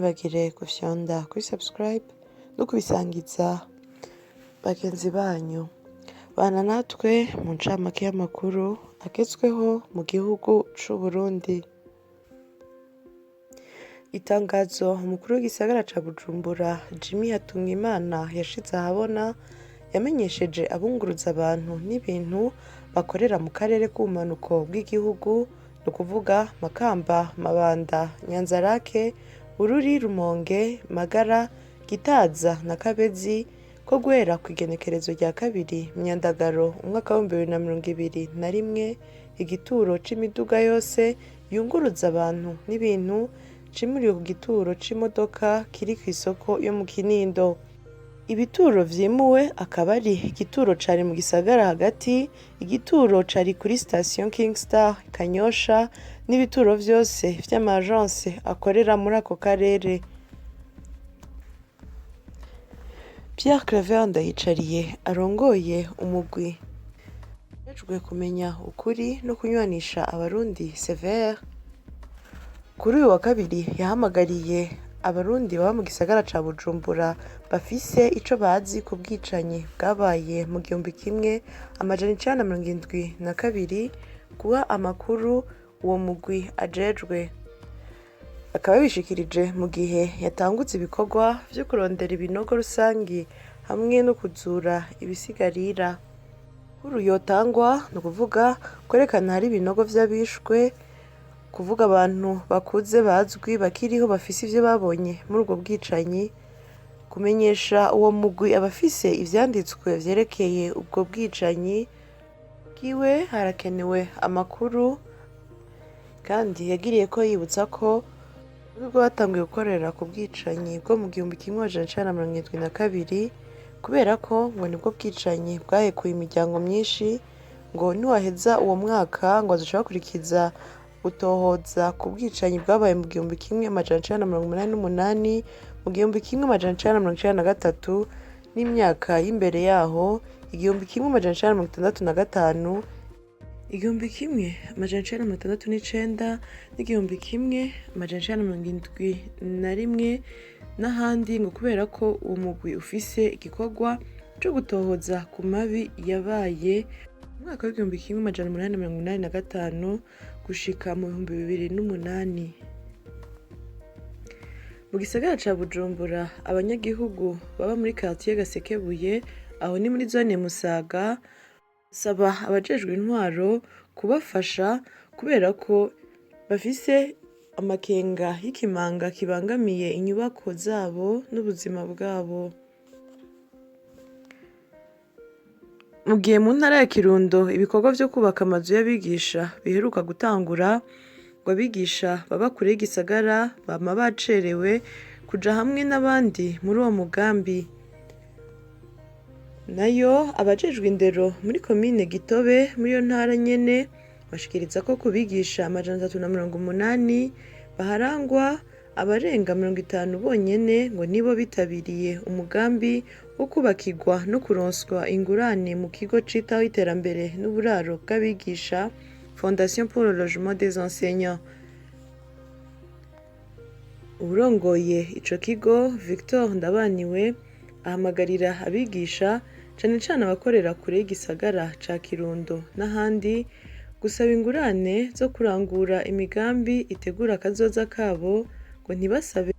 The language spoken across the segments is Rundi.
Ntimwibagire gufyonda kuri subscribe no kubisangiza bagenzi banyu. Bana natwe mu ncamake y'amakuru agezweho mu gihugu c'u Burundi. Itangazo umukuru w'igisagara ca Bujumbura Jimmy Hatungimana yashize ahabona, yamenyesheje abunguruza abantu n'ibintu bakorera mu karere k'ubumanuko bw'igihugu, ni ukuvuga Makamba, Mabanda, Nyanzarake, Bururi, Rumonge, Magara, Gitaza na Kabezi, ko guhera kw'igenekerezo rya kabiri Myandagaro umwaka w'ibihumbi 2021, igituro c'imiduga yose yunguruza abantu n'ibintu cimuriwe ku gituro c'imodoka kiri kw'isoko yo mu Kinindo. Ibituro vyimuwe akaba ari igituro cari mu gisagara hagati, igituro cari kuri sitasiyo King Star Kanyosha n'ibituro vyose vy'ama agence akorera muri ako karere. Pierre Claver Ndayicariye arongoye umugwi ujejwe kumenya ukuri no kunywanisha abarundi CVR, kuri uyu wa kabiri yahamagariye abarundi baba mu gisagara ca Bujumbura bafise ico bazi ku bwicanyi bwabaye mu 1972 guha amakuru uwo mugwi ajejwe. Akaba yabishikirije mu gihe yatangutse ibikorwa vyo kurondera ibinogo rusangi hamwe no kuzura ibisigarira. Amakuru yotangwa ni ukuvuga kwerekana ahari ibinogo vy'abishwe, kuvuga abantu bakuze bazwi bakiriho bafise ivyo babonye muri ubwo bwicanyi, kumenyesha uwo mugwi abafise ivyanditswe vyerekeye ubwo bwicanyi bwiwe harakenewe amakuru kandi yagiriyeko yibutsa ko nubwo batanguye gukorera ku bwicanyi bwo mu 1972 kubera ko ngo nibwo bwicanyi bwahekuye imiryango myinshi, ngo niwaheza uwo mwaka ngo bazoca bakurikiza gutohoza ku bwicanyi bwabaye mu 1988, mu 1993 n'imyaka y'imbere yaho 1965, 1969 n'1971 n'ahandi, ngo kubera ko uwo mugwi ufise igikorwa co gutohoza ku mabi yabaye mu mwaka w'1885 gushika mu 2008. Mu gisagara ca Bujumbura abanyagihugu baba muri quartier Gasekebuye, aho ni muri zone Musaga, basaba abajejwe intwaro kubafasha kubera ko bafise amakenga y'ikimanga kibangamiye inyubako zabo n'ubuzima bwabo. Mu gihe mu ntara ya Kirundo ibikorwa vyo kubaka amazu y'abigisha biheruka gutangura, ngo abigisha baba kure y'igisagara bama bacerewe kuja hamwe n'abandi muri uwo mugambi. Nayo abajejwe indero muri komine Gitobe muri iyo ntara nyene bashikiriza ko ku bigisha 380 baharangwa, abarenga 50 bonyene ngo nibo bitabiriye umugambi wo kubakirwa no kuronswa ingurane mu kigo citaho iterambere n'uburaro bw'abigisha Fondation pour le logement des enseignants. Uwurongoye ico kigo Victor Ndabaniwe ahamagarira abigisha cane cane abakorera kure y'igisagara ca Kirundo n'ahandi gusaba ingurane zo kurangura imigambi itegura akazoza kabo, ngo ntibasabe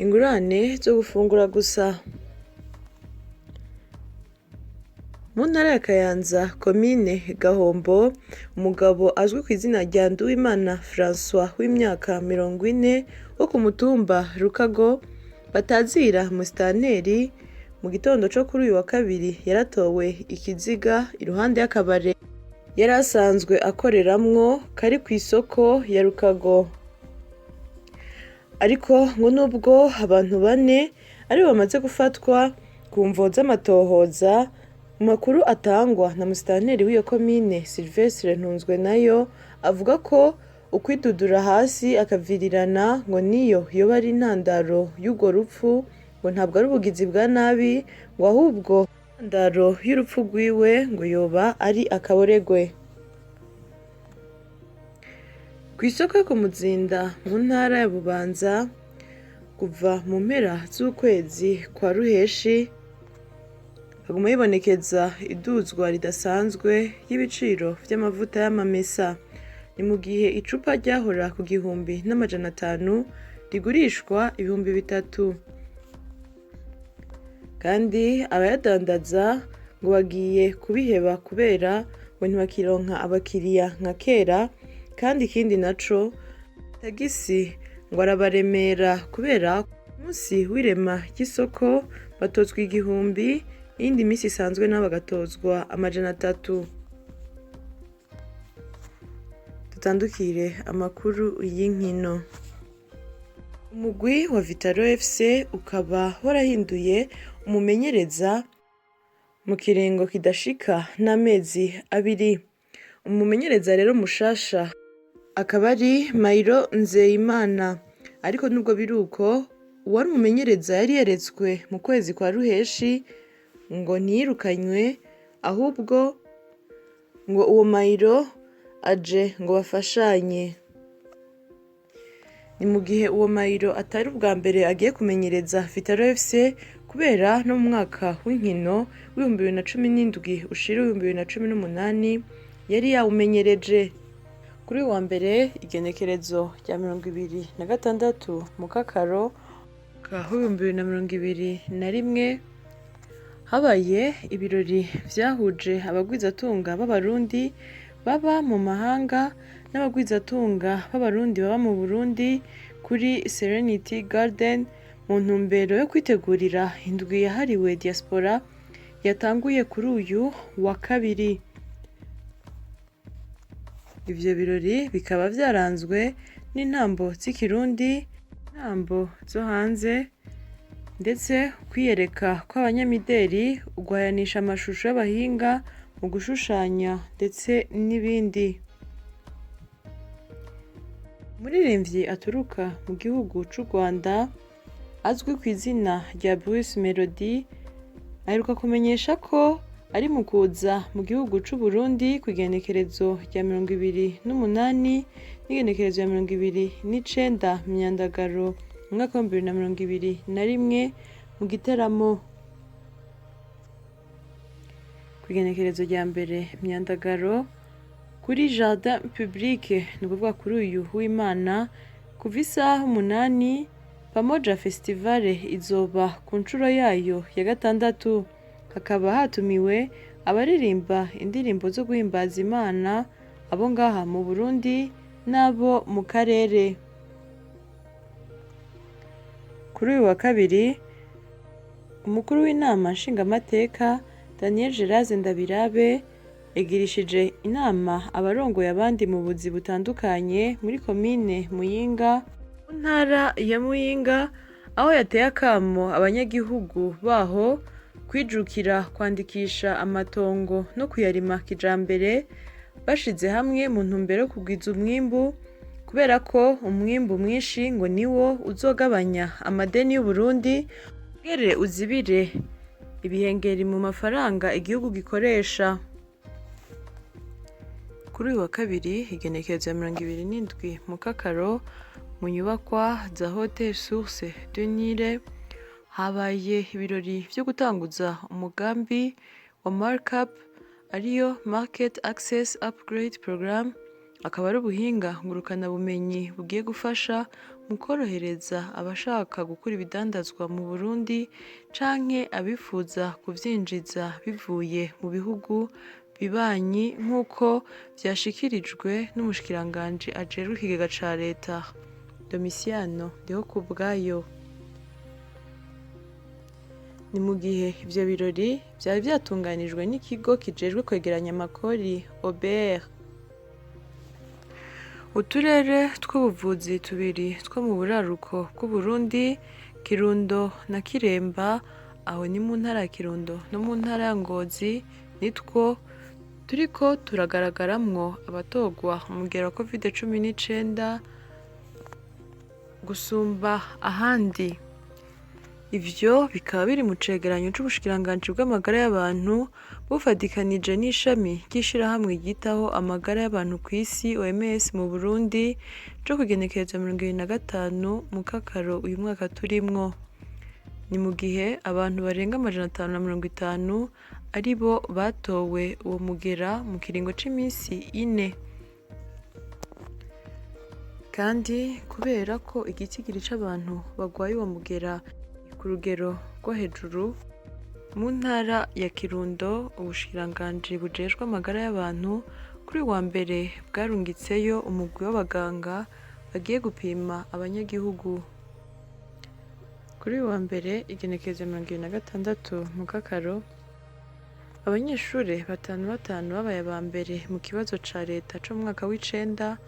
ingurane zo gufungura gusa. Mu ntara ya Kayanza, komine Gahombo, umugabo azwi ku izina rya Nduwimana François w'imyaka 40 wo ku mutumba Rukago batazira musitanteri, mu gitondo co kuri uyu wa kabiri yaratowe ikiziga iruhande y'akabare yari asanzwe akoreramwo kari kw'isoko ya Rukago. Ariko ngo nubwo abantu bane aribo bamaze gufatwa ku mvo z'amatohoza, mu makuru atangwa na musitanteri w'iyo komine Sylvestre Ntunzwenayo avuga ko ukwidudura hasi akavirirana ngo niyo yoba ari intandaro y'urwo rupfu, ngo ntabwo ari ubugizi bwa nabi, ngo ahubwo intandaro y'urupfu rwiwe ngo yoba ari akaboregwe. Kw'isoko yo ku Muzinda mu ntara ya Bubanza, Kuva mu mpera z'ukwezi kwa Ruheshi haguma hibonekeza iduzwa ridasanzwe ry'ibiciro vy'amavuta y'amamesa. Ni mu gihe icupa ryahora ku 1500 rigurishwa 3000. Kandi abayadandaza ngo bagiye kubiheba kubera ngo ntibakironka abakiriya nka kera, kandi ikindi naco tagisi ngo arabaremera kubera ku munsi w'irema ry'isoko batozwa 1000, iyindi misi isanzwe nabo bagatozwa 300. Dutandukire amakuru y'inkino. Umugwi wa Vitaro FC ukaba warahinduye umumenyereza mu kiringo kidashika n'amezi abiri. Umumenyereza rero mushasha akaba ari Mairo Nzeyimana. Ariko nubwo biri uko, uwari umumenyereza yari yeretswe mu kwezi kwa Ruheshi ngo ntiyirukanywe, ahubwo ngo uwo Mairo aje ngo bafashanye. Ni mu gihe uwo Mairo atari ubwa mbere agiye kumenyereza Vitaro FC, kubera no mu mwaka w'inkino w'2017 ushira 2018 yari yawumenyereje. Kuri uyu wa mbere igenekerezo rya 26 Mukakaro w'2021 habaye ibirori vyahuje abagwizatunga b'Abarundi baba mu mahanga n'abagwizatunga b'Abarundi baba mu Burundi kuri Serenity Garden mu ntumbero yo kwitegurira indwi yahariwe diaspora yatanguye kuri uyu wa kabiri. Ivyo birori bikaba vyaranzwe n'intambo z'ikirundi, intambo zo hanze, ndetse kwiyereka kw'abanyamideri, uguhayanisha amashusho y'abahinga mu gushushanya ndetse n'ibindi. Umuririmbyi aturuka mu gihugu c'u Rwanda azwi kw'izina rya Bruce Melody aheruka kumenyesha ko ari mu kuza mu gihugu c'u Burundi kw'igenekerezo rya 28 n'igenekerezo rya 29 Myandagaro mu mwaka w'2021 mu giteramo. Kw'igenekerezo rya 1 Myandagaro kuri Jardin Public, ni ukuvuga kuri uyu w'Imana, kuva isaha 8 Pamoja Festival izoba ku nshuro yayo ya 6. Hakaba hatumiwe abaririmba indirimbo zo guhimbaza Imana abo ngaha mu Burundi n'abo mu karere. Kuri uyu wa kabiri, umukuru w'inama nshingamateka Daniel Geraze Ndabirabe yagirishije inama abarongoye abandi mu buzi butandukanye muri komine Muyinga mu ntara ya Muyinga, aho yateye akamo abanyagihugu baho kwijukira kwandikisha amatongo no kuyarima kijambere bashize hamwe mu ntumbero yo kugwiza umwimbu, kubera ko umwimbu mwinshi ngo niwo uzogabanya amadeni y'Uburundi wongere uzibire ibihengeri mu mafaranga igihugu gikoresha. Kuri uyu wa kabiri igenekerezo ya 27 Mukakaro mu nyubakwa za Hotel Source du Nil habaye ibirori vyo gutanguza umugambi wa Markup, ariyo Market Access Upgrade Program, akaba ari ubuhinga ngurukanabumenyi bugiye gufasha mu korohereza abashaka gukura ibidandazwa mu Burundi canke abifuza kuvyinjiza bivuye mu bihugu bibanyi, nk'uko vyashikirijwe n'umushikiranganji ajejwe ikigega ca leta Domitiano Ndihokubwayo. Ni mu gihe ivyo birori vyari vyatunganijwe n'ikigo kijejwe kwegeranya amakori OBR. Uturere tw'ubuvuzi tubiri two mu buraruko bw'Uburundi, Kirundo na Kiremba, aho ni mu ntara ya Kirundo no mu ntara ya Ngozi, nitwo turiko turagaragaramwo abatorwa umugera wa Covid-19 gusumba ahandi. Ivyo bikaba biri mu cegeranyo c'ubushikiranganji bw'amagara y'abantu bufadikanije n'ishami ry'ishirahamwe ryitaho amagara y'abantu kw'isi OMS mu Burundi co kw'igenekerezo 25 Mukakaro uyu mwaka turimwo. Ni mu gihe abantu barenga 550 aribo batowe uwo mugera mu kiringo c'imisi ine. Kandi kubera ko igitigiri c'abantu bagwaye uwo mugera ku rugero rwo hejuru, mu ntara ya Kirundo ubushikiranganji bujejwe amagara y'abantu kuri uyu wa mbere bwarungitseyo umugwi w'abaganga bagiye gupima abanyagihugu. Kuri uyu wa mbere igenekerezo 26 Mukakaro, abanyeshure batanu batanu babaye aba mbere mu kibazo ca leta co mu mwaka w'icenda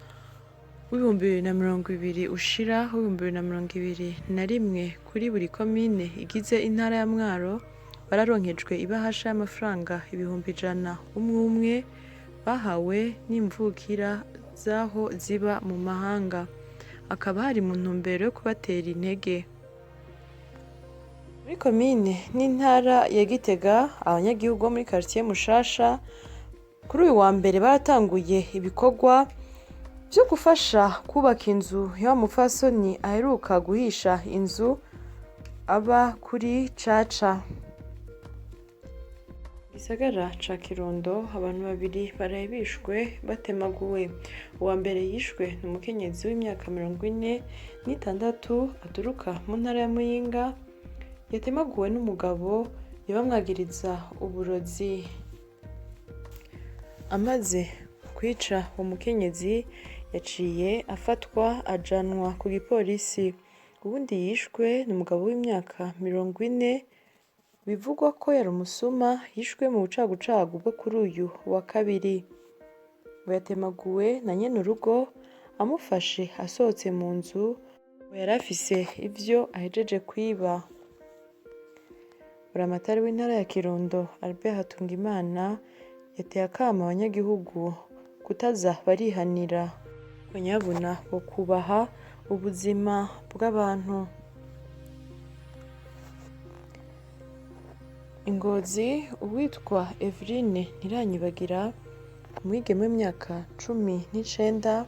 w'2020 ushira w'2021 kuri buri komine igize intara ya Mwaro bararonkejwe ibahasha y'amafaranga 100,000 umwe umwe bahawe n'imvukira z'aho ziba mu mahanga, akaba hari mu ntumbero yo kubatera intege. Muri komine n'intara ya Gitega abanyagihugu bo muri quartier Mushasha kuri uyu wa mbere baratanguye ibikorwa vyo gufasha kubaka inzu ya wa mupfasoni aheruka guhisha inzu aba kuri Caca. Mu gisagara ca Kirundo abantu babiri baraye bishwe batemaguwe. Uwa mbere yishwe ni umukenyezi w'imyaka 46 aturuka mu ntara ya Muyinga, yatemaguwe n'umugabo yabamwagiriza uburozi. Amaze kwica uwo mukenyezi yaciye afatwa ajanwa ku gipolisi. Uwundi yishwe ni umugabo w'imyaka 40 bivugwa ko yari umusuma, yishwe mu bucagucagu bwo kuri uyu wa kabiri. Ngo yatemaguwe na nyenurugo amufashe asohotse mu nzu, ngo yari afise ivyo ahejeje kwiba. Buramatari w'intara ya Kirundo Albert Hatungimana yateye akamo abanyagihugu kutaza barihanira, ngo nyabuna bokubaha ubuzima bw'abantu. Ingozi uwitwa Eveline Ntiranyibagira, umwigeme w'imyaka 19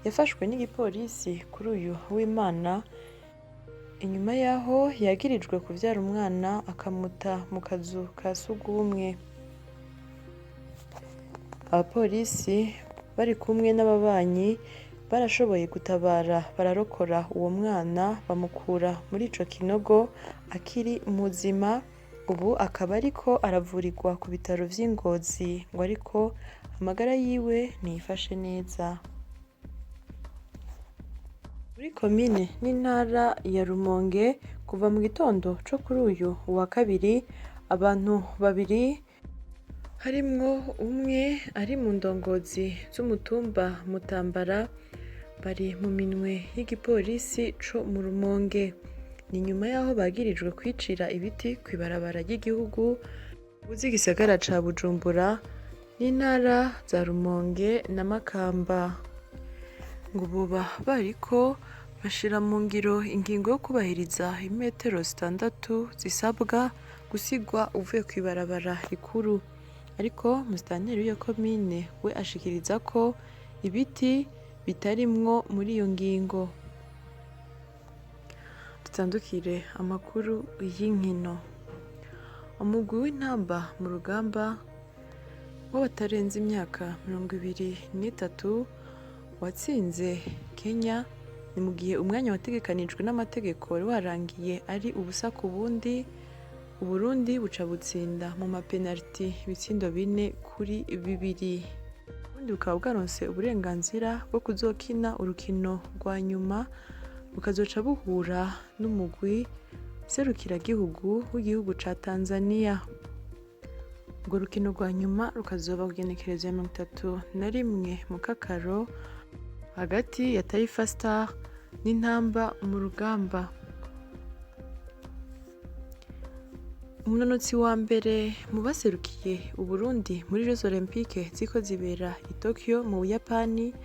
yafashwe n'igipolisi kuri uyu w'Imana inyuma yaho yagirijwe kuvyara umwana akamuta mu kazu ka sugumwe. Abapolisi bari kumwe n'ababanyi barashoboye gutabara bararokora uwo mwana bamukura muri ico kinogo akiri muzima, ubu akaba ariko aravurirwa ku bitaro vy'i Ngozi ngo ariko amagara yiwe ntiyifashe neza. Muri komine n'intara ya Rumonge kuva mu gitondo co kuri uyu wa kabiri abantu babiri harimwo umwe ari mu ndongozi z'umutumba Mutambara bari mu minwe y'igipolisi co mu Rumonge. Ni nyuma y'aho bagirijwe kwicira ibiti kw'ibarabara ry'igihugu rihuza igisagara ca Bujumbura n'intara za Rumonge na Makamba. Ngo boba bariko bashira mu ngiro ingingo yo kubahiriza imetero 6 zisabwa gusigwa uvuye kw'ibarabara rikuru. Ariko musitanteri w'iyo komine we ashikiriza ko ibiti bitarimwo muri iyo ngingo. Dutandukire amakuru y'inkino. Umugwi w'intamba mu rugamba w'abatarenze imyaka 23 watsinze Kenya, ni mu gihe umwanya wategekanijwe n'amategeko wari warangiye ari ubusa ku bundi, Uburundi buca butsinda mu mapenaliti ibitsindo 4-2. Uburundi bukaba bwaronse uburenganzira bwo kuzokina urukino rwa nyuma, bukazoca buhura n'umugwi serukiragihugu w'igihugu ca Tanzania. Urwo rukino rwa nyuma rukazoba kugenekerezo ya 31 Mukakaro hagati ya Taifa Star n'Intamba mu rugamba. Umunonotsi wa mbere mu baserukiye Uburundi muri Jeux Olympiques ziriko zibera i Tokyo mu Buyapani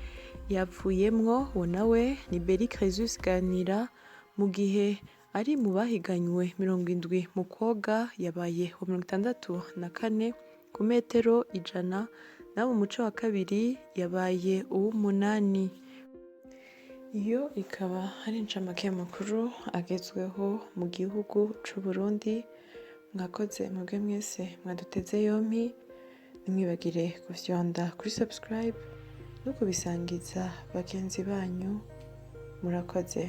yavuyemwo, uwo nawe ni Beri Cresus Ganira, mu gihe Ari mu bahiganywe 70 mu kwoga yabaye uwa 64 ku metero 100, naho mu muce wa kabiri yabaye uw'umunani. Iyo ikaba ari incamake y'amakuru agezweho mu gihugu c'Uburundi. Mwakoze mwebwe mwese mwaduteze yompi, ntimwibagire gufyonda kuri subscribe no kubisangiza bagenzi banyu. Murakoze.